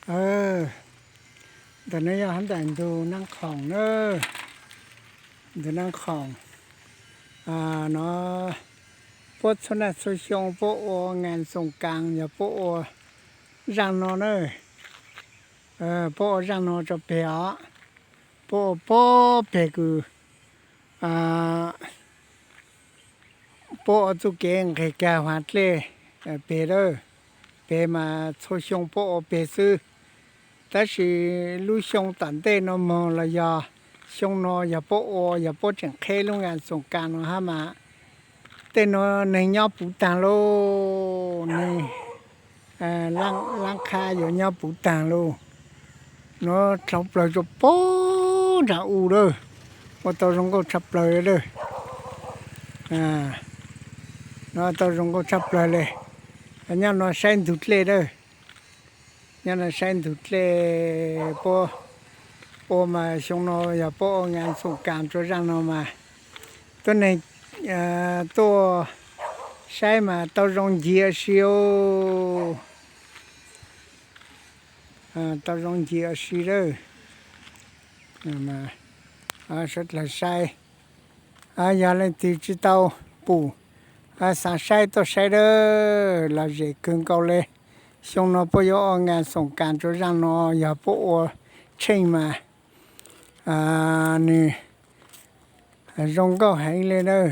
Ntawm no yog hab ntawm ntug Naj Khoom na, ntug Naj Khoom no. Puab txhua nag txhua xyoo puab ua ngas xoom kaas yog puab ua zaaj no na, puab ua zaaj no tso peg os, puab ua puag peg kws puab ua txuj kev nqeg kag huv dlej peg lawm, peg mas txhua xyoo puab ua peg xwb. Tab sis lub xyoo tom ntej no moog los yog xyoo no yog puab ua, yog puab tseem qheb lub ngas xoom kaas no hab mas tej nuav neeg nyob puv taag lauj, neeg laab qha yuav nyob puv taag lauj. Nuav dlhau plawg rua puag nraag u lawm, ua tau zoo nkauj tshaj plawg lawm. Nuav tau zoo nkauj tshaj plawg le. Nyob no saib ntug dlej lawm, nyob no saib ntug dlej puab ua mas xyoo no yog puab ua ngas xoom kaas rua zaaj no mas tuab neeg tuaj saib mas tau zoo ncig ua si, tau zoo ncig ua si lawm. Sawv dlawg saib, yog leej twg tsi tau pum, xaav saib tuaj saib lawm, lom zem kawg nkaus le. Xyoo no puab yuav ua ngas xoom kaas rua zaaj no, yog puab ua tsheej mas nws zoo nkauj heev le nawb.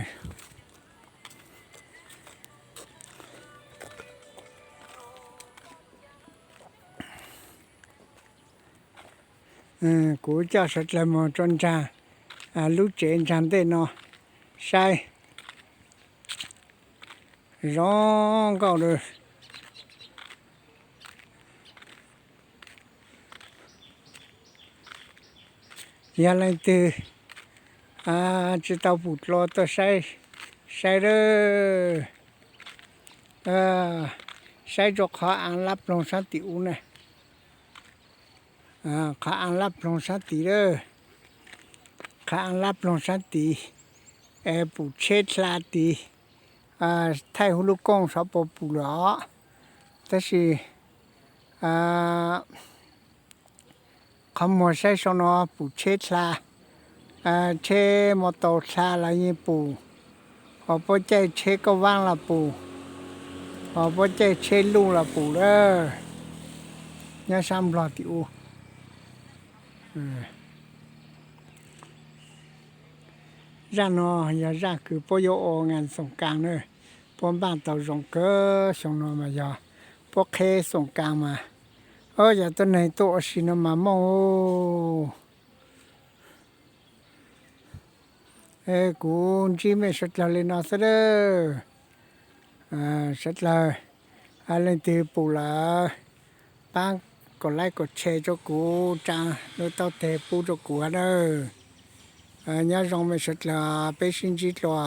Kuv coj sawv dlawg moog rua nraag lub tsev nraag ntej no saib, zoo nkauj lawm. Yog leej twg tsi tau pum dlua tuaj saib, saib lawm, saib rua qhov aav lab ploog saab tim u na. Qhov aav lab ploog saab tid lawm, qhov aav lab ploog saab tid, pum tsheb dlha tid. Thaij huv lub kooj xov puas pum lawm os, tab sis qhov muag saib sau no pum tsheb dlha, tsheb mo taus dlha los yeej pum, ho puab caij tsheb kauj vaab los pum, ho puab caij tsheb luj los pum lawm. Nyob saab Nplog tim u. Zaaj no yog zaaj kws puab yuav ua ngas xoom kaas na, puab npaaj tau zoo kawg. Xyoo no mas yog puab qheb xoom kaas mas, o yog tuab neeg tuaj ua si no mas mooj. Kuv ntsib mej sawv dlawg le no xwb lawm. Sawv dlawg, leej twg pum lawm, paab kaum like kaum share rua kuv, tsaa lub taub teg pub rua kuv nawb. Nyob zoo mej sawv dlawg, peb sib ntsib dlua.